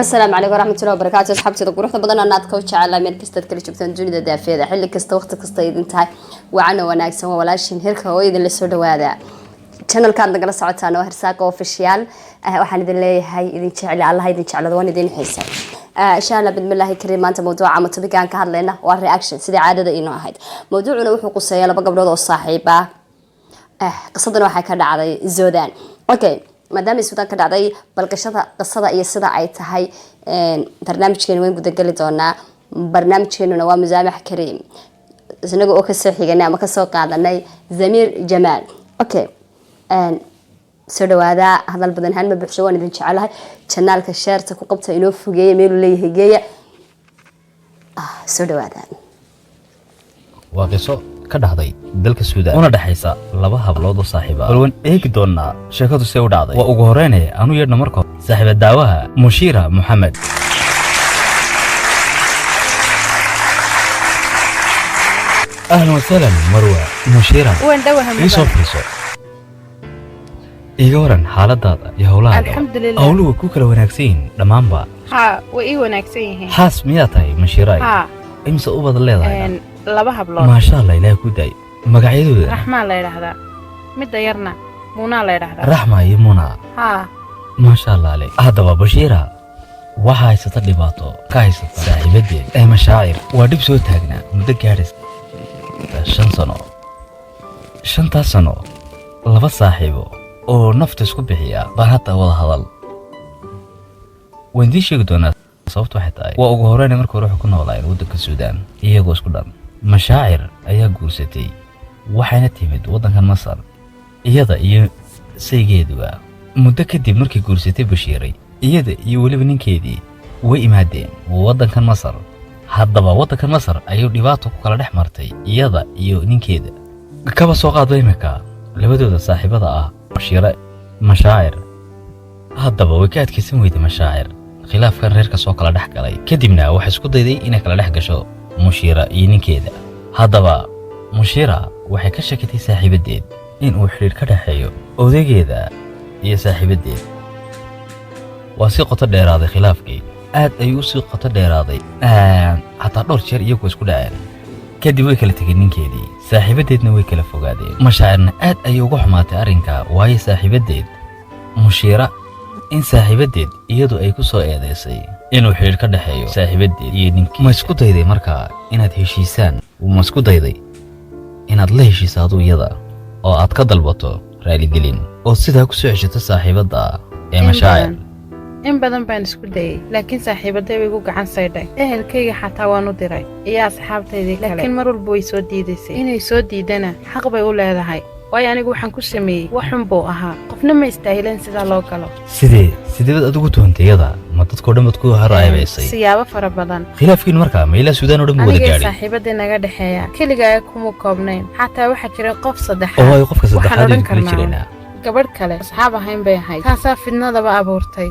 Asalaamu calaykum waraxmatullahi wabarakaatu. Asxaabteeda quruxda badan, anaad ka jeclaa, meel kastaad kala joogtaan dunida daafeeda, xilli kasta, waqti kasta idin tahay, wacana wanaagsan. Waa walaashin Hirka oo idin la soo dhawaada channelkaad nagala socotaan oo Hirsaaqa Official. Waxaan idin leeyahay idin jecli, Allah idin jeclado, waan idin xiisa, insha Allah bidmillaahi kariim. Maanta mawduuca ama topic-gaan ka hadlayna waa reaction, sidii caadada inoo ahayd. Mawduucuna wuxuu quseeyaa laba gabdhood oo saaxiib ah. Qisadana waxay ka dhacday Sudan. Okay, maadaama Sudan ka dhacday, balqashada qisada iyo sida ay tahay barnaamijkeena wayn gudageli doonaa. Barnaamijkeenuna waa Musaamax Kariim, inaga oo kasoo xiganay ama kasoo qaadanay Zamiir Jamaal. Okay, soo dhawaada. Hadal badan haan ma buuxsho. Waan idin jecelahay. Channelka share-ta ku qabta, inoo fogeeya, meeluu leeyahay geeya. Soo dhawaada. Waa qiso ka dhacday dalka Suudaan, una dhexaysa laba hablood oo saaxiiba. Bal waan eegi doonnaa sheekadu see u dhacday. Waa ugu horreyne anu yeedhna marka hore saaxiiba daawaha Mushiira Moxamed. Ahlan wasahlan, marwa Mushiira. Waan dhowaha. Ii soo Mudan. fadhiiso. Iiga waran xaaladaada iyo howlahaada? Alxamdulilah. Howluhu way ku kala wanaagsan yihiin dhammaanba? Haa, way ii wanaagsan yihiin. Xaas miyaa tahay, Mushiiray? Haa. Imse ubad leedahay? Laba hablood. Maasha Allah, ilaah ku daay. Magacyadooda? Raxmaa la yidhaahdaa, midda yarna Muunaa la yidhaahdaa. Raxma iyo Muna? Haa. Maasha Allah ale. Haddaba Bashiira waxaa haysata dhibaato ka haysata saaxiibadeed ee Mashaacir. Waa dhib soo taagnaa muddo gaadhaysa 5 sano. 5taas sano laba saaxiibo oo nafta isku bixiya baan hadda wada hadal. Waan idiin sheegi doonaa sababtu waxay tahay. Waa ugu horreyn markii hore wuxuu ku noolaayeen waddanka Suudaan iyagoo isku dhan. Mashaacir ayaa guursatay, waxayna timid waddankan Masar iyada iyo saygeeduba. Muddo kadib markii guursatay Bashiiray, iyada iyo weliba ninkeedii way imaadeen waddankan Masar. Haddaba waddankan Masar ayuu dhibaato ku kala dhex martay iyada iyo ninkeeda. Kaba soo qaadba iminka labadooda saaxiibada ah, Bashiire, Mashaacir. Haddaba way ka adkaysan weyday Mashaacir khilaafkan reerka soo kala dhex galay. Kadibna waxay isku dayday inay kala dhex gasho Mushiira iyo ninkeeda. Haddaba Mushiira waxay ka shakitay saaxiibadeed in uu xidhiir ka dhexeeyo odaygeeda iyo saaxiibadeed. Waa si qoto dheeraaday khilaafkii, aad ayuu u sii qoto dheeraaday, xataa dhowr jeer iyagu isku dhaceen. Kadib way kala tegeen ninkeedii, saaxiibadeedna way kala fogaadeen. Mashaacirna aad ayay uga xumaatay arrinka, waayo saaxiibadeed Mushiira in saaxiibadeed iyadu ay ku soo eedeysay inuu xidhiir ka dhexeeyo saaxiibadeed iyo ninkii. Ma isku dayday markaa inaad heshiisaan? Ma isku dayday inaad la heshiiso aduu iyada oo aad ka dalbato raaligelin oo sidaa ku soo ceshato saaxiibadda ee In Mashaacir? badan, in badan baan isku dayey, laakiin saaxiibaday way igu gacan saydhay. Ehelkayga xataa waan u diray iyo asxaabtaydii kale, laakiin mar walba way soo diidaysay. Inay soo diidana xaq bay u leedahay, waayo anigu waxaan ku sameeyey wax xun buu ahaa. Qofna ma istaahileen sidaa loo galo. Sideebaad adigu tuhantay iyada? Ma dadkoo dhan baad ku hor ceebaysay? Siyaabo fara badan. Khilaafkiin markaa ma ilaa Suudaan oo dhan buu wada Aniga gaadhay? saaxiibadii naga dhexeeya keligaaga kuma koobnayn, xataa waxaa jiray qof Oo saddexaad. waayo qofka Waxaan saddexaad odhan idin kula karnaa jiraynaa? gabadh kale asxaab ahayn bay ahayd. Taasaa fidnadaba abuurtay.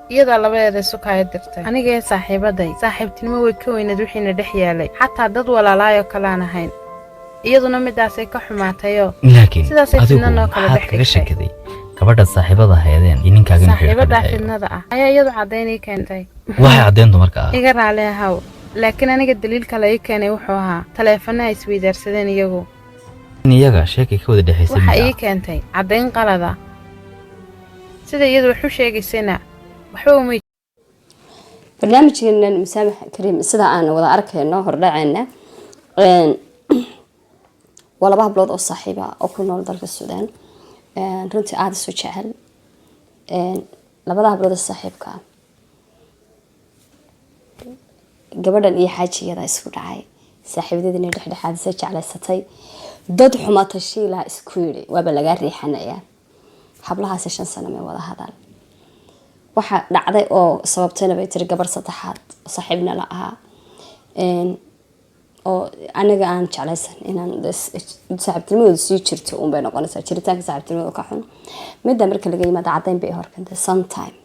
Iyadaa labadeeda sukaya dirtay. Aniga ee saaxiibaday saaxiibtinimo way ka weyneed wixiina dhex yaalay, xataa dad walaalaayo kalaan ahayn. Iyaduna midaasay ka xumaatayoo Laakiin sidaasay adigu fidna noo kala maxaad dhex kaga dhigtay. shakiday gabadha saaxiibada haydeen iyo ninkaaga inuu xidhiir ka Saaxiibadaa dhexeeyo? fidnada ah ayaa iyadu caddayn ii keentay. Waxay caddeyntu markaa? Iga raali ahaw, laakiin aniga daliilka la ii keenay wuxuu ahaa taleefanaha isweydaarsadeen iyagu. In iyaga sheekay ka wada dhexaysay Waxa miyaa? ii keentay caddayn qalada. Sida iyadu wax u sheegaysayna waxba umay Barnaamijkeenan Musaamax Kariim, sida aan wada arkayno hordhaceena, waa laba hablood oo saaxiiba oo ku nool dalka Suudaan, runtii aada isu jecel. Labada hablood ee saaxiibka ah, gabadhan iyo xaajigeeda isku dhacay, saaxiibadeedina dhexdhexaadisay, jeclaysatay. Dad xumata shiilaha isku yidhi waaba lagaa riixanayaa. Hablahaasi 5 sano may wada hadal. Waxaa dhacday oo sababtayna bay tiri gabar saddexaad oo saaxiibna la ahaa, oo aniga aan jeclaysan inaan saaxiibtinimadooda sii jirto unbay noqonaysaa jiritaanka saaxiibtinimadooda ka xun. Midda marka laga yimaado, caddayn bay horkantay. Sometime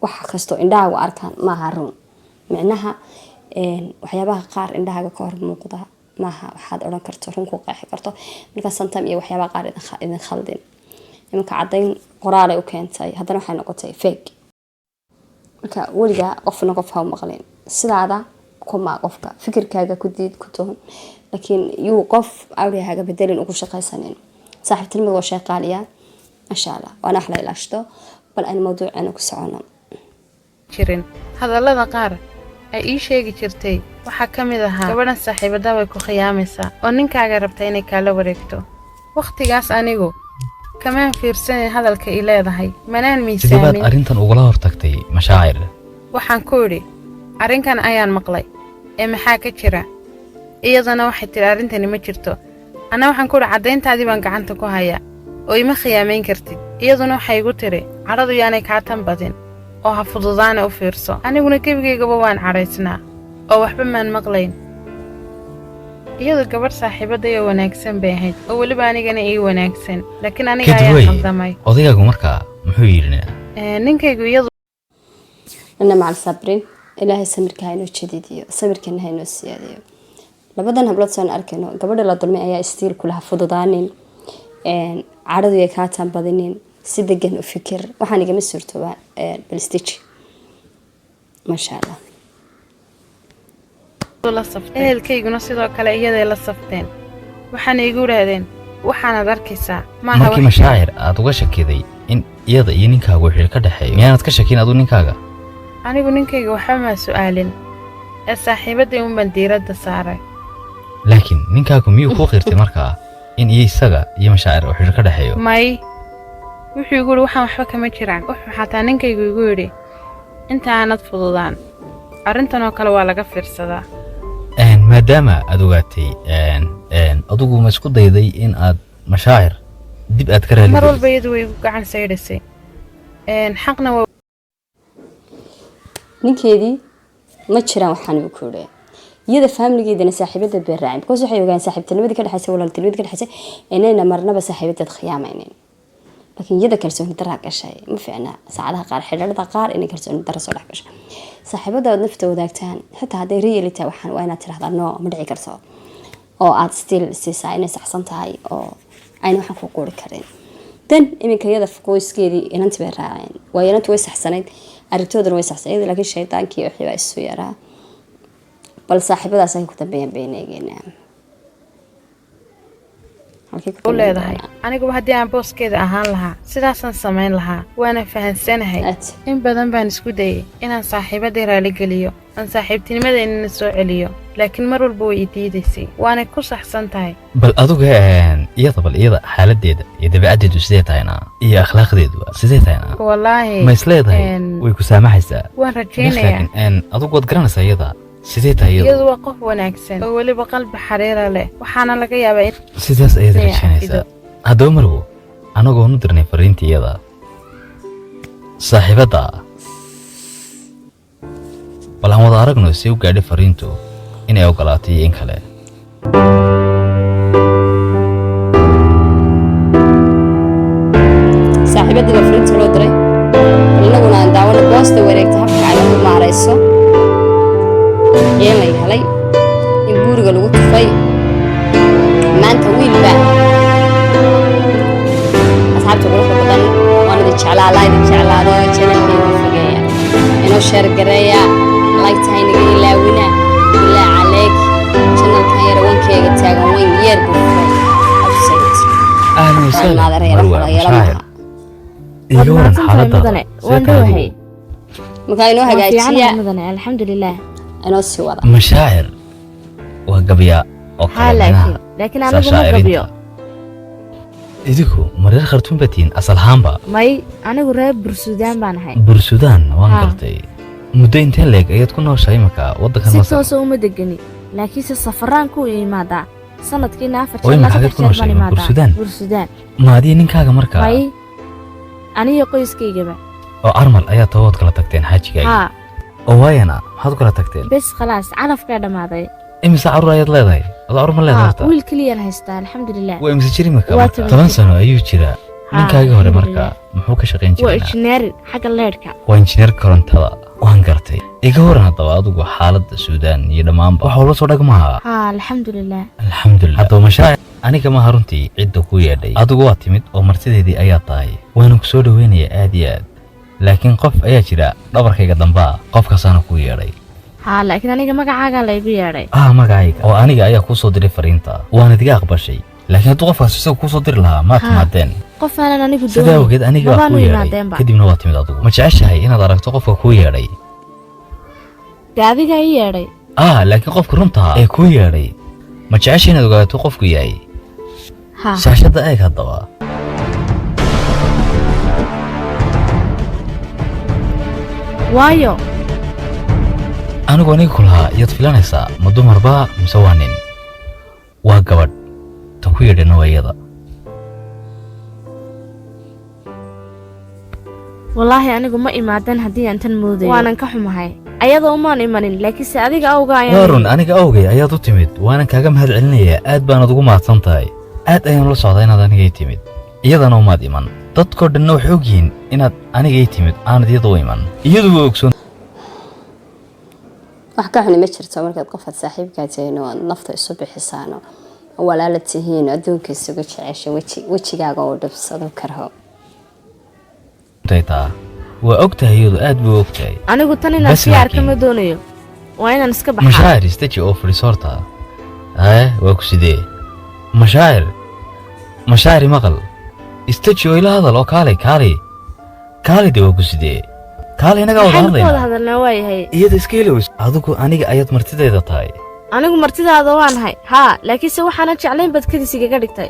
waxa kastoo indhahaagu arkaan maaha run. Micnaha waxyaabaha qaar indhahaaga ka hor muuqda maaha waxaad odhan karto run ku qeexi karto. Marka sometime iyo waxyaabaha qaar idin khaldin. Imanka caddayn qoraalay u keentay, haddana waxay noqotay fake. Marka weligaa qofna qof ha u maqlin, sidaada kuma qofka fikirkaaga ku diid, ku toon, laakiin yuu qof awrihaaga bedelin ugu shaqaysanin. Saaxiibtinimadu waa shay qaaliya, masha Allah, waana wax la ilaashto. Bal aynu mawduuceena ku socono. Jirin hadallada qaar ay ii sheegi jirtay waxaa ka mid ahaa, "Gabadhan saaxiibada way ku khiyaamaysaa oo ninkaaga rabta inay kaala wareegto." Wakhtigaas anigu kamaan fiirsanayn hadalka i leedahay, manaan Sidee baad miisaamin. arrintan ugula hortagtay, Mashaacir? Waxaan ku idhi, "Arrinkan ayaan maqlay ee maxaa ka jira?" Iyadana waxay tidhi, "Arrintani ma jirto." Anna waxaan ku idhi, "Caddayntaadii baan gacanta ku hayaa oo ima khiyaamayn kartid." Iyaduna waxay igu tidhi, "Cadhadu yaanay kaa tan badin oo ha fududaane, u fiirso." Aniguna gebigaygaba waan cadhaysnaa oo waxba maan maqlayn. Iyadu gabadh saaxiibadayoo wanaagsan bay ahayd oo weliba anigana ii wanaagsan, laakiin aniga Kadib ayaa wey khaldamay. Odaygaagu markaa muxuu yidhi? Ninkaygu iyadu Ina macal sabriin. Ilaahay samirka ha inoo jadiidiyo, samirkeena ha inoo siyaadiyo. Labadan hablood saan arkayno, gabadha la dulmay ayaa still kulaha fududaanin, cadhadu yay kaa taanbadinin, si degan u fikir. Waxaan igama suurtoobaa balstiji, maasha Allah. La saftay, ehelkayguna sidoo kale iyaday la safteen. Waxaana igu idhaahdeen, "Waxaanaad arkaysaa maaha Markii wax." Mashaacir aad uga shakiday in iyada iyo ninkaagu xidhiir ka dhexeeyo, miyaanad ka shakin aduu ninkaaga? Anigu ninkayga waxba maa su'aalin ee saaxiibaday unbaan diiradda saaray. Laakiin ninkaagu miyuu kuu qirtay markaa in iyo isaga iyo Mashaacir uu xidhiir ka dhexeeyo? May, wuxuu igu yidhi, "Waxaan waxba kama jiraan." Wuxuu xataa ninkaygu igu yidhi, "Inta aanad fududaan, arrintan oo kale waa laga fiirsadaa." Maadaama aad ogaatay, adigu ma isku dayday in aad Mashaacir dib aad ka raali Mar geliso? walba iyadu way igu gacan saydhisay, xaqna waa Ninkeedii ma jiraan waxaan igu ku idhi. Iyada faamiligeedana saaxiibadeed bay raaceen, because waxay ogaan saaxiibtinimadii ka dhexaysay, walaaltinimadii ka dhexaysay, inayna marnaba saaxiibadeed khiyaamaynin. Laakiin iyada kalsooni daraa gashay. Ma fiicna saacadaha qaar, xidhiidhada qaar, inay kalsooni dara soo dhex gasho. Saaxiibada aad nafta wadaagtaan, xitaa hadday really tahay waxaan, waa inaad tirahdaa, "No, ma dhici karto," oo aad still siisaa inay saxsan tahay oo ayna waxaan ku quuri karin. Dan iminka iyada qoyskeedii inanti bay raaceen, waayo inantu way saxsanayd, arrintoodana way saxsanayd, laakiin shaydaankii wixii baa isu yaraa. Bal saaxiibadaas ay ku dambeeyaan bayna eegeynaa. Halkay ku u dambeyn leedahay. doonaan? Aniguba haddii aan booskeeda ahaan lahaa, sidaasaan samayn lahaa, waana fahansanahay. Aad. In badan baan isku dayay inaan saaxiibaday raaligeliyo, aan saaxiibtinimadeennana soo celiyo, laakiin mar walba way i diidaysay, waanay ku saxsan tahay. Bal aduga iyada, bal iyada xaaladeeda iyo dabeecaddeedu sidee tahayna, iyo akhlaaqdeedu sidee tahayna? Wallaahi Ma is leedahay way ku saamaxaysaa? waan Bes rajaynayaa. Laakiin adugu waad garanaysaa iyada, sidee tahay iyadu? Iyadu waa qof wanaagsan oo weliba qalbi xariira leh, waxaana laga yaabaa in Sidaas ayaad inay rajaynaysaa. cafido. Haddaba marwo, anagoonu dirnay fariintii iyada saaxiibadda, bal aan wada aragno si u gaadhay fariintu, inay ogolaatay iyo in kale. Saaxiibadii baa fariinta loo diray. Bal inaguna aan daawano boosta wareegta, habka ay u maarayso in la helay, in buuriga lagu tufay maanta wiilba. Asxaabta quruxda badan, waan idin jeclaa. Allah idin jeclaado. Channelkayga fogeeya, inoo share gareeya, like tahay naga ilaawina. Bilaa caleeg, channelkan yara wankeyga taagan, wan yeer buu furay. Ahlan wasahlan, Marwa Mashaacir. Iga waran Waad mahadsantahay, xaaladaada? mudane. Sidee Waan tahay dhowahay. adigu? Markaa inoo Waan hagaajiya. fiicanahay, mudane, alxamdulilah. Inoo sii wada. Mashaacir waa gabya oo Haa, kale laakiin minaha laakiin saa anigu ma gabyo. shaaciriinta. Idinku ma reer Khartuum baa tihiin asal ahaanba? May, anigu reer Bursudaan baan ahay. Bursudaan, waan Haa. gartay. Muddo intee leeg ayaad ku nooshahay imika waddankan Si Masar? toosa uma degani, laakiinse safaraan ku imaadaa. Sanadkiina afar Oo jeer imika ilaa xageed 3 ku jeer baan nooshahay? Ma imaadaa. Bursudaan? Bursudaan. Ma adiga ninkaaga markaa? May, aniyo qoyskaygaba. Oo armal ayaa tabood kala tagteen xaajigaagii? Haa. Oo waayana maxaad u kala tagteen? Bes khalaas, calafkaa dhammaaday. Imise carruur ayaad leedahay? Adoo carruur ma leedahay Haa, horta? wiil keliyaan haystaa, alxamdulilah. Waa imise jir imika Waa marka? 10 10 jir. sano ayuu jiraa. Haa, Ninkaagii hore marka alxamdulilah. muxuu ka shaqayn Waa jiray? injineerin xagga leedhka. Waa injineer korontada, waan gartay. Iga waran haddaba adigu xaaladda Suudaan iyo dhammaanba waxa ula soo dhagmaha? Haa, alxamdulilah. Alxamdulilah. Haddaba Mashaacir, aniga maaha runtii cidda ku yeedhay, adigu waa timid oo martideedii ayaa tahay, waana ku soo dhoweynayaa aad iyo aad. Laakiin qof ayaa jira dhabarkayga dambaa, qofkaasaana kuu yeedhay. Haa, laakiin aniga magacaagaa laygu yeedhay. Ah, magacayga oo aniga ayaa kuu soo diray fariinta, waana idiga aqbashay. Laakiin hadduu qofkaas isaga kuu soo diri lahaa, maad Haa. timaadeen. Qof aanan anigu Sidaa doonayn awgeed aniga baa mabaanu kuu yeedhay. imaadeenba. Kadibna waa timid. Adigu ma jeceshahay inaad aragto qofka kuu yeedhay? Dee adigaa ii yeedhay. Ah, laakiin qofka runta ee kuu yeedhay, ma jeceshahay inaad ogaato qofku yahay? Haa. Shaashadda eeg haddaba. Waayo? Anigu aniga ku lahaa, iyaad filanaysaa, ma dumarba mise waa nin? Waa gabadh. Ta ku yeedhana waa iyada. Wallaahi anigu ma imaadeen haddii aan tan moodayo. Waanan ka xumahay, ayadoo umaan imanin, laakiinse adiga awga Waa ayaan. run, aniga awgay ayaad u timid, waanan kaaga mahad celinayaa. Aad baanad ugu mahadsan tahay. Aad ayaan ula socdaa inaad anigay timid, iyadana umaad iman. Dadkoo dhanna waxay ogyihiin inaad anigay timid, aanad iyada u iman. Iyadu waa ogsoon. Wax ka xuni ma jirto markaad qofaad saaxiibkaa tihiin oo aad nafta isu bixisaan oo walaala tihiin oo adduunka isugu jecesha, weji wejigaaga oo dhibsado karho. Taa waa og tahay, iyadu aad buu og tahay. Anigu tan inaan Bas sii arka laakiin- ma doonayo, waa inaan iska baxaa. Mashaacir, istaji oo fadhiiso horta. Haye, waa ku sidee? Mashaacir, Mashaacir, maqal. Istaji oo ila hadal oo kaalay, kaalay, kaalay. De waa ku sidee? Kaalay, inagaa wada Maxaynu ku wada hadlaynaa. hadalnaa? Waayahay. Iyada iska ilows. Adigu aniga ayaad martideeda tahay. Anigu martidaada waanahay, haa, laakiinse waxaanan jeclayn baad kadis igaga dhigtay.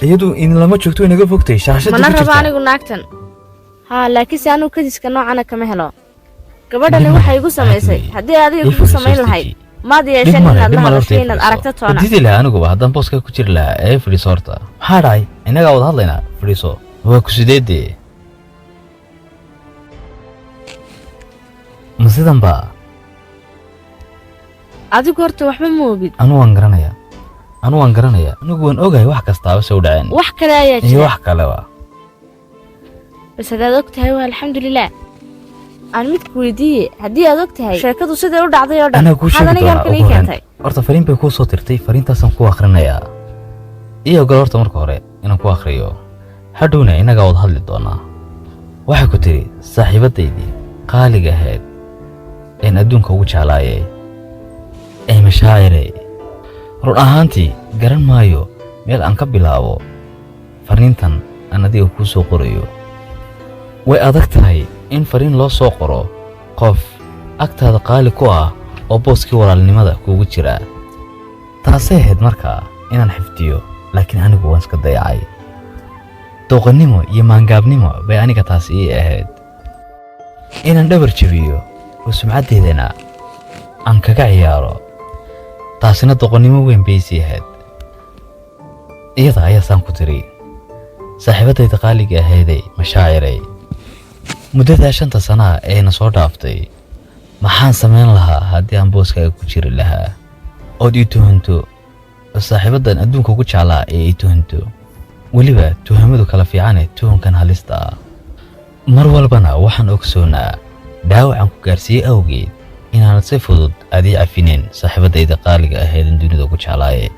Iyadu in lama joogto, inaga fogtay shaashada Mana ku rabo jirta. anigu naagtan. Haa, laakiinse anigu kadiska noocana kama helo. Gabadhani Dhib waxay male, igu samaysay, aad weeye. haddii adiga Ii kugu fadhiiso, samayn lahayd, istaji. maad Dhib yeesheen male, inaad dhib la male, horta hadasho, ii inaad fadhiiso. aragto toona. Diidi lahaa aniguba haddaan booska ku jiri lahaa. Ee fadhiiso horta. Maxaa dhacay? Innagaa wada hadlaynaa, fadhiiso. Waa ku sideedee? Ma sidan ba? Adigu horta waxba ma ogid. Anu waan garanayaa, anu waan garanayaa, anigu waan ogahay wax kastaaba se u dhaceen. Wax kale ayaa Iyo jira. wax kaleba. Bas haddaad og tahay, waa alxamdulilah. Aan midku weydiiye, haddii aad og tahay sheekadu siday u dhacday oo dhan, Anaa kuu maxaad sheegi aniga doonaa halkan ugu ii horreyn. keentay? Horta fariin bay kuu soo dirtay, fariintaasaan ku akhrinayaa. Ii ogol horta marka hore inaan ku akhriyo, hadhowna innagaa wada hadli doonaa. Waxay ku tidhi: "Saaxiibaddaydii qaaliga ahayd een adduunka ugu jeclaayay ee Mashaacirey, run ahaantii garan maayo meel aan ka bilaabo fariintan aan adiga kuu soo qorayo. Way adag tahay in fariin loo soo qoro qof agtaada qaali ku ah oo booskii walaalnimada kuugu jira. Taasay ahayd markaa inaan xifdiyo, laakiin anigu waan iska dayacay. Dooqannimo iyo maangaabnimo bay aniga taas ii ahayd inaan dhabar jebiyo oo sumcaddeedana aan kaga ciyaaro. Taasina doqonnimo weyn bay sii ahayd." Iyada ayaa saan ku tiri: "Saaxiibaddayda qaaliga ahayday Mashaaciray, muddadaa 5ta sanaa ee na soo dhaaftay, maxaan samayn lahaa haddii aan booskaaga ku jiri lahaa ood ii tuhanto, oo saaxiibaddan adduunka ugu jeclaa ee ii tuhanto? Weliba tuhamadu kala fiicane, tuhunkan halista ah. Mar walbana waxaan ogsoonaa dhaawacan ku gaarsiiyey awgeed inaanad si fudud aad ii cafineen, saaxiibaddayda qaaliga ahaydin dunida ugu jeclaaye.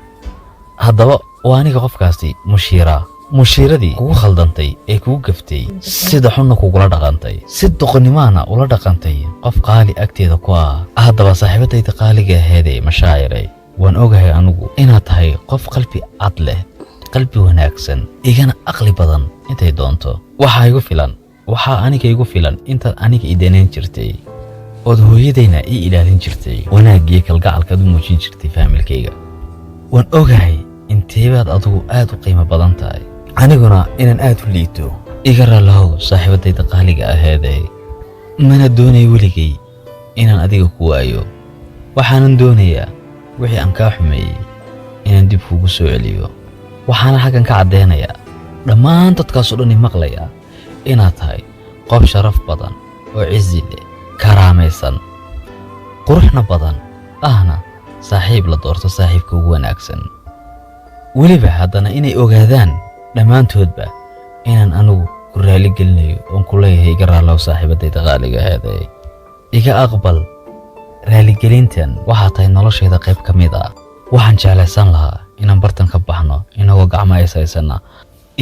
Haddaba waa aniga qofkaasi, Mushiira, Mushiiradii kugu khaldantay ee kugu gaftay, sida xunna kugula dhaqantay, si doqonnimaana ula dhaqantay qof qaali agteeda ku ah. Haddaba saaxiibaddayda qaaliga ahaydee Mashaaciray, waan ogahay anigu inaad tahay qof qalbi cad leh, qalbi wanaagsan, igana aqli badan intay doonto. Waxaa igu filan, waxaa aniga igu filan intaad aniga i danayn jirtay ood hooyadayna ii ilaalin jirtay, wanaaggiyo kalgacalkaad u muujin jirtay faamilkayga. Waan ogahay inteebaad adigu aad u qiimo badan tahay, aniguna inaan aad u liito. Iga raallohow saaxiibaddayda qaaliga aheedee, mana doonayo weligay inaan adiga ku waayo. Waxaanan doonayaa wixii aan kaa xumeeyey inaan dib kuugu soo celiyo. Waxaana xaggan ka caddaynayaa dhammaan dadkaasoo dhan i maqlaya inaad tahay qof sharaf badan oo cisi leh, karaamaysan, quruxna badan, ahna saaxiib la doorto, saaxiibka ugu wanaagsan weliba. Haddana inay ogaadaan dhammaantoodba inaan anigu ku raali gelinayo oon ku leeyahay: iga raallow saaxiibaddayda qaaliga aheeday, iga aqbal raaligelintan. Waxaa tahay noloshayda qayb ka mid ah. Waxaan jeclaysan lahaa inaan bartan ka baxno inagoo gacmo is haysana.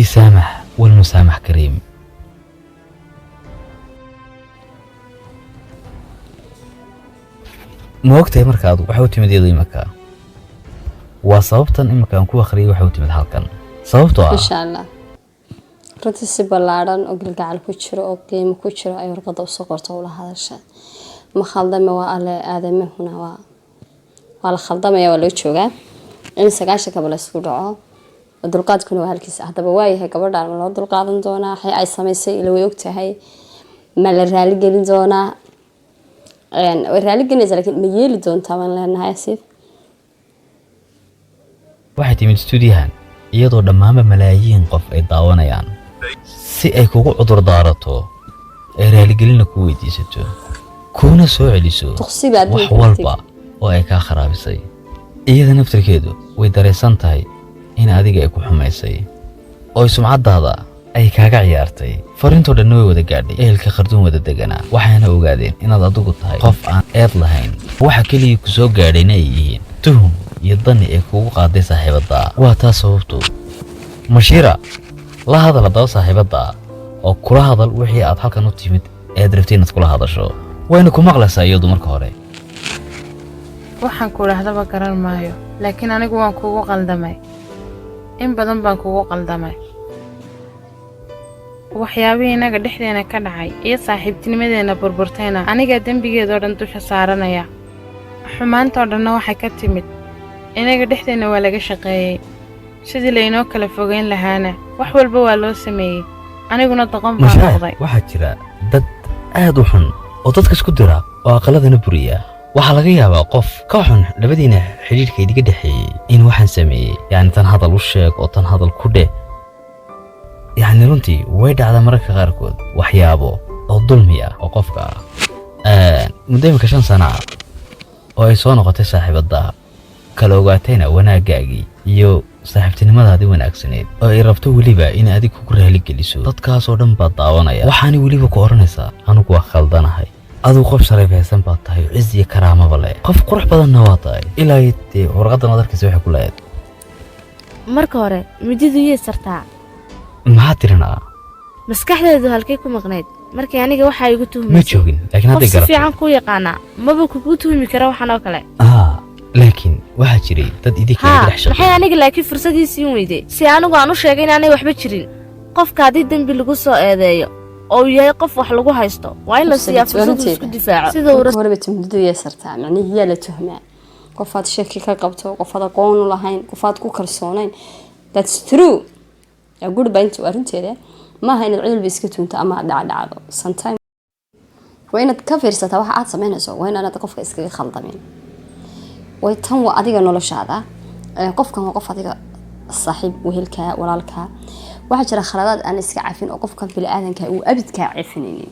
Isaamax, walmusaamax kariim." Ma ogtahay marka adigu waxay u timid iyadu imika? Waa sababtan imika aan ku akhriyay. Waxay u timid halkan sababtoo ah Insha Allah. Runtii si ballaadhan oo gilgacal ku jiro oo qiimo ku jiro ay warqadda usoo qorto ula hadasha. Ma khaldame, waa alle, aadamahuna waa la khaldamaya, waa loo joogaa in 90-kaba la isku dhaco, dulqaadkuna waa halkiisa. Haddaba waayahay, gabadhaan ma loo dulqaadan doonaa waxay ay samaysay? Ila way ogtahay. Ma la raaligelin doonaa? Way raaligelinaysaa, laakiin ma yeeli doontaa baan leenahay, Asiif? Waxay timid stuudiyahan iyadoo dhammaanba malaayiin qof ay daawanayaan si ay kugu cudur daarato, ay raaligelina ku weydiisato, kuuna soo celiso Tuqsiba wax adduunka. walba oo ay kaa kharaabisay. Iyada naftirkeedu way dareensan tahay in adiga ay ku xumaysay oo sumcaddaada ay kaaga ciyaartay. Fariintoo dhanna way wada gaadhay ehelka Kharduun wada deganaa, waxayna ogaadeen inaad adigu tahay qof aan eed lahayn. Waxa keligii ku soo gaadhayna ay yihiin tuhum iyo dani ay kugu qaaday saaxiibadda. Waa taa sababtu. Mashiira, la hadal haddaba saaxiibadda oo kula hadal wixii aad halkan u timid eed rabtay inaad kula hadasho. Wayna ku maqlaysaa iyadu marka hore. Waxaan ku idhaahdaba garan maayo, laakiin anigu waan kugu qaldamay, in badan baan kugu qaldamay. Waxyaabihii innaga dhexdeena ka dhacay iyo saaxiibtinimadeenna burburtayna anigaa dembigeedoo dhan dusha saaranaya. Xumaantoo dhanna waxay ka timid inaga dhexdeenna. Waa laga shaqeeyey sidii laynoo kala fogeyn lahaana, wax walba waa loo sameeyey, aniguna doqon baan Mashaacir, noqday. waxaa jira dad aad u xun oo dadka isku dira oo aqaladana buriya. Waxaa laga yaabaa qof ka xun labadiina xidhiidhka idiga dhexeeyey in waxaan sameeyey, yacni tan hadal u sheeg oo tan hadal ku dheh. Yacni runtii way dhacdaa mararka qaarkood waxyaabo oo dulmi ah oo qofka ah. Muddo imika 5 sana ah oo ay soo noqotay saaxiibadda, kala ogaatayna wanaaggaagii iyo saaxiibtinimadaadii wanaagsaneed, oo ay rabto weliba in adig kugu raaligeliso, dadkaasoo dhan baad daawanaya. Waxaanay weliba ku odhanaysaa: "Anigu waa khaldanahay, adigu qof sharafaysan baad tahay, ciz iyo karaamaba leh, qof qurux badanna waa tahay." Ilaa dee warqaddan aad arkaysa waxay ku leedahay. Marka hore mididu yay sartaa? Maxaa tirinaa? Maskaxdeedu halkay ku maqnayd markii aniga waxaa igu Ma tuhmaysay? joogin, laakiin Qof hadday si garatay. fiican kuu yaqaanaa maba kugu tuhmi kara waxan oo kale. Aa, laakiin waxaa jiray dad idinka Haa, iga dhex maxay shaqeeyay. aniga laakiin fursadii siin weyday si anigu aan u sheegay inaanay waxba jirin? Qofka haddii dembi lagu soo eedeeyo oo uu yahay qof wax lagu haysto, waa in la siiyaa fursad uu isku difaaco sida uu Marka horeba tuhmadu yaa sartaa? Macnihii yaa la tuhmaa? Qofaad shaki ka qabto, qofaad aqoon u lahayn, qofaad ku kalsoonayn. That's true, a good point. Waa runteeda. Maaha inaad cid walba iska tuhunto ama aad dhacdhacdo. Sometime waa inaad ka fiirsataa waxa aad samaynayso, waa inaanad qofka iskaga khaldamin. Way tan waa adiga noloshaada. Qofkan waa qof adiga saaxiib, wehelkaa, walaalkaa. Waxaa jira khaladaad aan iska cafin oo qofkan bini-aadanka uu abidkaa cafinaynin.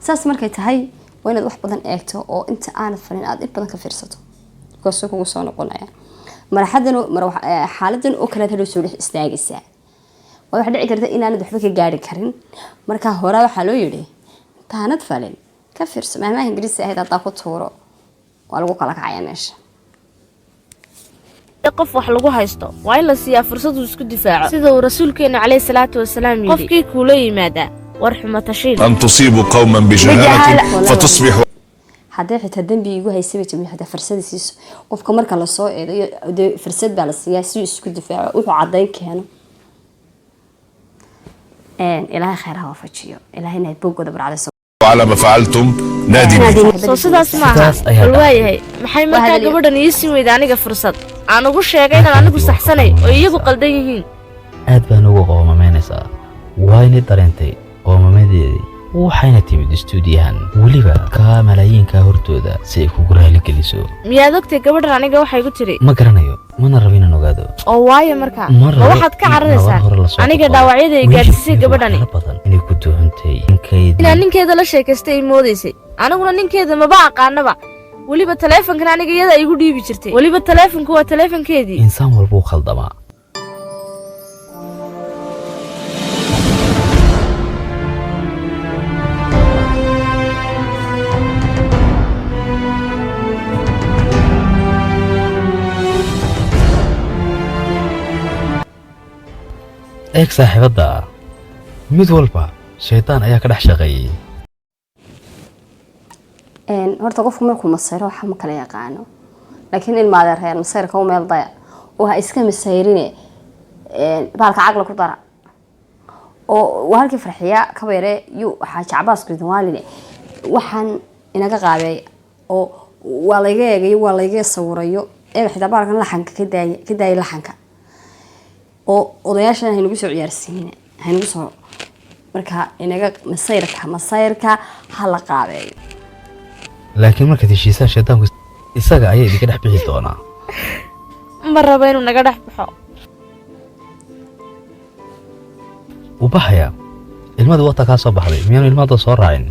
Saas markay tahay, waa inaad wax badan eegto oo inta aanad falin aad in badan ka fiirsato, kuwaasoo kugu soo noqonaya marxadan xaaladan oo kaleed hadhow soo dhex istaagaysaa. Waa waxa dhici karta inaanad waxba ka gaari karin. Marka horaa waxaa loo yidhi intaanad falin ka fiirso. Maahmaha Ingiriisi ahayd haddaa ku tuuro, waa lagu kala kacaya meesha. Qof wax lagu haysto waa in la siiyaa fursad uu isku difaaco, sida uu rasuulkeennu calayhi salaatu wasalaam yidhi: qofkii kuula yimaadaa war xumo tashiil أن تصيبوا قوما بجهالة فتصبحوا Haddii xitaa dembi igu haysay bay timi, xitaa fursada siiso qofka marka lasoo eedayo, dee fursad baa la siiyaa si uu isku difaaco, wuxuu caddayn keeno. Ilaahay khayr ha waafajiyo, Ilaahayna boggooda barcadayso. على ما فعلتم نادمين. Soo sidaas maaha? Sidaas ayaa Bal dhacday. waayahay, maxay markaa gabadhan ii siin weyda aniga fursad aan ugu sheegay inaan anigu saxsanay oo iyagu qaldan yihiin? Aad baan uga qoomamaynaysaa. Wayna dareentay qoomamadeedii, waxayna timid istuudiyahan weliba kaa malaayiinkaa hortooda si ay kugu raaligeliso. Miyaad ogtay gabadhan aniga waxay igu tiri? Ma garanayo, mana rabo inaan ogaado. Oo waayo markaa? Ma Ma rabo waxaad ka in cararaysaa nabar hore lasoo aniga qoqoro. dhaawacyada ay Wiilashii gaadhsiisay gabadhani? waxyaalo badan inay ku tuhuntay ninkaydii. Inaan ninkeeda la sheekaystay ay moodaysay, aniguna ninkeeda maba aqaanaba. Weliba taleefankan aniga iyada igu dhiibi jirtay, weliba taleefanku waa taleefankeedii. Insaan walbuu khaldamaa. Eeg saaxiibadda, mid walba shaydaan ayaa ka dhex shaqeeyey. Horta qofku markuu masayro waxa ma kala yaqaano, laakiin ilma adeerayaan masayrka u meel daya oo ha iska masayrine. Baalka caqli ku dara oo waa halkii Farxiya Kabayare yu Xaaji Cabaas Gudwaaline waxaan inaga qaabeeya oo waa layga eegayo, waa layga sawirayo. Eega xitaa baalkan laxanka ka daaya, ka daaya laxanka oo odayaashan haynagu soo ciyaarsiinin, haynagu soo marka inaga masayrka ha la qaabeeyo. Laakiin markaad heshiisaan, shaydaanku isaga ayaa idinka dhex bixi doonaa. Ma rabo inuu naga dhex baxo. Wuu baxayaa. Ilmadii wata kaa soo baxday, miyaanu ilmada soo raacin?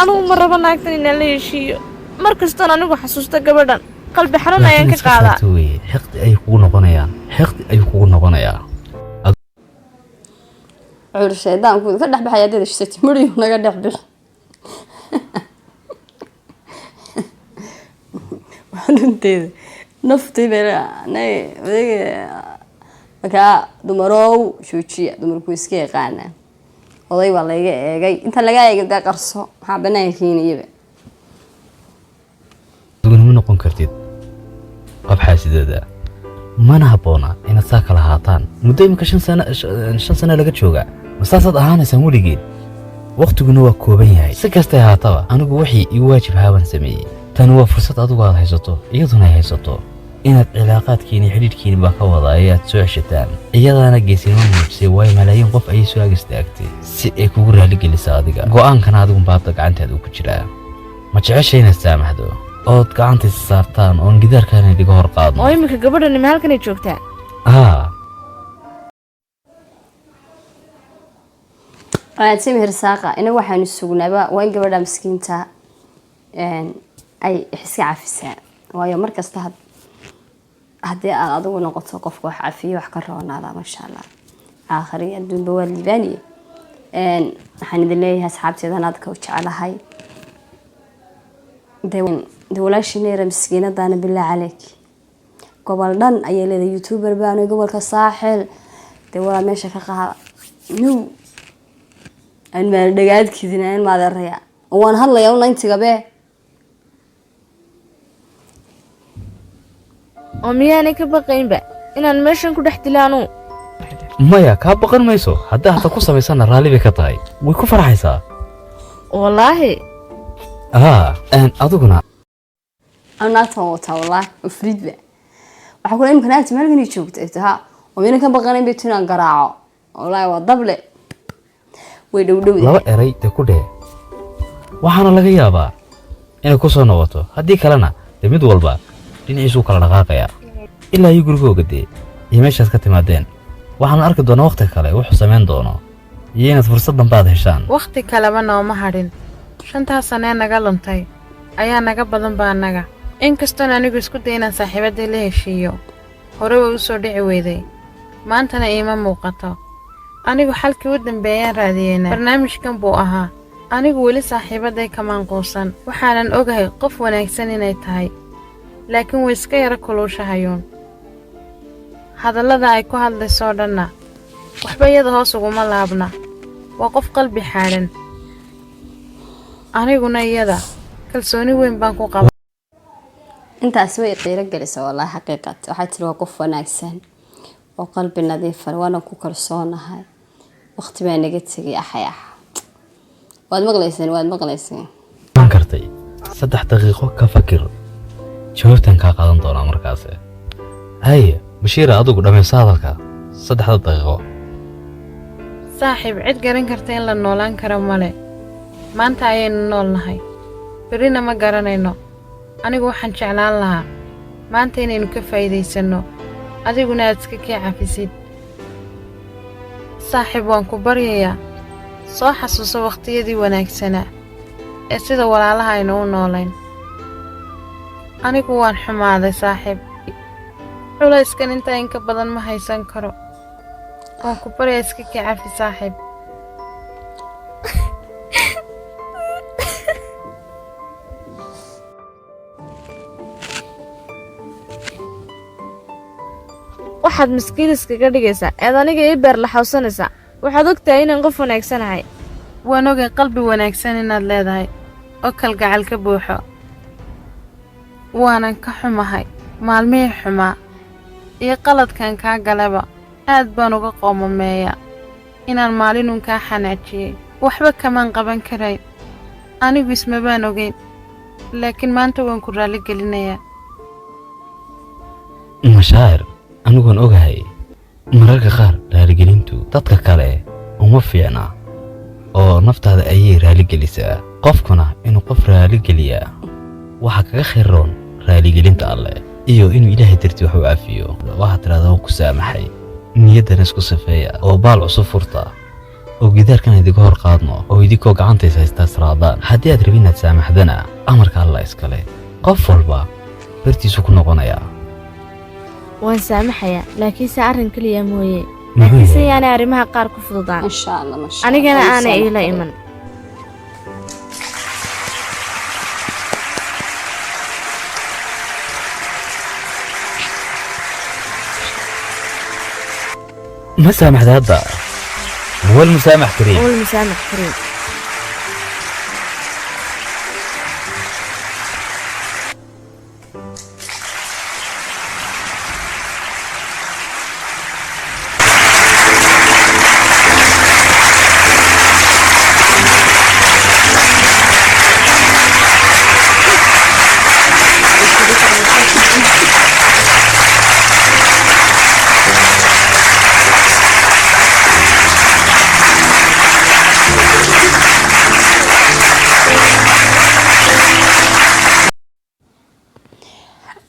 Anigu ma rabo naagtan inaan la heshiiyo. Mar kastoon anigu xasuusto gabadhan, qalbi xanuun ayaan Laakiin ka iska qaadaa. saarto weye, xiqdi ayay kugu noqonayaan, xiqdi ayuu kugu noqonayaa. Wuxuu yidhi shaydaanku ka dhex baxaya haddaad heshiisatid, mariyuu naga dhex bixi. Waa runteeda, naftii bay odayga. Markaa dumarow joojiya, dumarku iska yaqaanaa. Oday baa layga eegay, inta laga eegay dee qarso, maxaa banaanka keenayaba? Adiguna ma noqon kartid qof xaasidada, mana habboona inaad saa kala ahaataan. Muddo imika 5 sano laga joogaa, ma saasaad ahaanaysaan weligeed? Wakhtiguna waa kooban yahay. Si kastay ahaataba, anigu wixii ii waajib ahaa baan sameeyey. Tani waa fursad adigu aad haysato, iyaduna ay haysato, inaad cilaaqaadkiini, xidhiidhkiini baa ka wadaa ee aad soo ceshataan. Iyadaana geesinimo muujisay, waayo malaayiin qof ayay soo ag istaagtay si ay kugu raaligeliso adiga. Go'aankana adigunba hadda gacantaada ku jiraa. Ma jecesha inaad saamaxdo ood gacanta is saartaan oon gidaarkaana idiga hor qaadno? Oo iminka gabadhani ma halkanay joogtaa? Haa. Simi hirsaaqa inagu waxaanu sugnaaba waa in gabadha miskiinta ay iska cafisaa, waayo mar kasta haddii aad adigu noqoto qofka wax cafiyo, wax ka roonaada, maasha Allah, aakhiri adduunba waa liibaaniye. Waxaan idin leeyahay asxaabteedan aadka u jecelahay, dee walaashiina yara miskiinadaana, bilaa caleyk, gobol dhan ayay leedahay, youtuber baanu gobolka Saaxil. Dee walaa meesha ka qaada now aan maaldhagaadkiidina in maadeeraya waan hadlayaa una intigabe. Oo miyaanay ka baqaynba inaan meeshan ku dhex dilo anuu? Maya, kaa baqan mayso. Haddaa hata ku samaysana, raalli bay ka tahay, way ku farxaysaa. Wallaahi? Haa, adiguna anu naagta waan wataa wallaahi, oo fridba waxaa kula imika naagta maalkani joogta ay taha oo miyana ka baqanayn bay inaan garaaco. Wallaahi waa dable, way dhowdhowda. Laba eray dee ku dheh, waxaana laga yaabaa inay ku soo noqoto. Haddii kalena dee mid walba dhinaciisuu kala dhaqaaqayaa ilaa iyo gurigooga dee iyo meeshaad ka timaadeen. Waxaana arki doonaa wakhti kale wuxuu samayn doono iyo inaad fursad dambe aad heshaan. Wakhti kaleba nooma hadhin. 5-taa sanee naga luntay ayaa naga badan baa annaga. Inkastoon anigu isku day inaan saaxiibaddii la heshiiyo, hore way u soo dhici weyday, maantana iima muuqato. Anigu xalkii u dambeeyaan raadiyeyna barnaamijkan buu ahaa. Anigu weli saaxiibadday kamaan quusan, waxaanan ogahay qof wanaagsan inay tahay, laakiin way iska yara kuluushahayuun. Hadallada ay ku hadlaysoo dhanna waxba iyada hoos uguma laabna. Waa qof qalbi xaadhan. Aniguna iyada kalsooni weyn baan ku qabaa. Intaasi way qiiro gelisa wallaahi. Xaqiiqat waxay tiri waa qof wanaagsan oo qalbi nadiifan, waana ku kalsoonahay. Waqti baa naga tegay. Axay ax, waad maqlayseen, waad maqlayseen. Waan kartay. 3 daqiiqo ka fakir, jawaabtan kaa qaadan doonaa markaas. Haye Bashiira, adigu dhammayso hadalka 3-da daqiiqo. Saaxiib, cid garan karta in la noolaan karo male. Maanta ayaynu nool nahay, berrina ma garanayno. Anigu waxaan jeclaan lahaa maanta inaynu ka faa'iidaysanno, adiguna aad iska kii cafisid. Saaxiib, waan ku baryayaa, soo xasuuso wakhtiyadii wanaagsanaa ee sida walaalaha aynu u noolayn. Anigu waan xumaaday saaxiib, culayskan intaa inka badan ma haysan karo. Waan ku baryaa, iska kii cafi saaxiib. Waxaad miskiin iskaga dhigaysaa eed aniga ii beer laxawsanaysaa. Waxaad ogtahay inaan qof wanaagsanahay. Waan ogay qalbi wanaagsan inaad leedahay oo kalgacal ka buuxo. Waanan ka xumahay maalmihii xumaa iyo qaladkan kaa galaba. Aad baan uga qoomameeyaa inaan maalinun kaa xanaajiyey. Waxba kamaan qaban karayn, anigu isma baan ogeyn, laakiin maanta waan ku raalli gelinayaa. Mashaacir, aniguan ogahay mararka qaar raaligelintu dadka kale uma fiicna oo naftaada ayay raaligelisaa. Qofkuna inuu qof raaligeliyaa waxaa kaga khayroon raaligelinta Alleh iyo inuu Ilaahay dartii wax u caafiyo. Waxaad tidhahdaa, "Waan ku saamaxay." Niyaddana isku safeeya oo baal cusub furta oo gidaarkan idinka hor qaadno oo idinkoo gacantays haystaa israadaan. Haddii aad rabin inaad saamaxdana, amarka Allah iskale, qof walba bartiisu ku noqonayaa. Waan saamaxayaa, laakiinse arrin keliya mooye. Muxuu Laakiinse yahay? yaanay arrimaha qaar ku fududaan, Insha Allah, masha Allah. anigana Waan aanay iila saamaxaya. iman. Ma saamaxda hadda? Walmusaamax kariim. Walmusaamax kariim.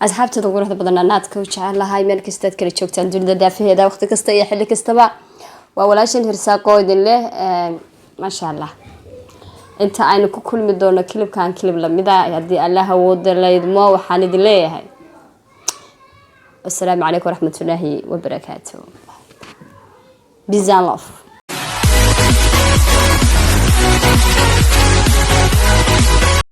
Asxaabtada quruxda badan, naadka u jecelahay, meel kastaad kala joogtaan dunida daafaheeda, waqti kasta iyo xilli kastaba, waa walaashan Hirsaaqoo idin leh. Maasha Allah, inta aynu ku kulmi doono clipkan clip lamida, haddii Allah awooda laydmo, waxaan idin leeyahay wasalaamu calaykum waraxmatullaahi wabarakaatu. Peace and love.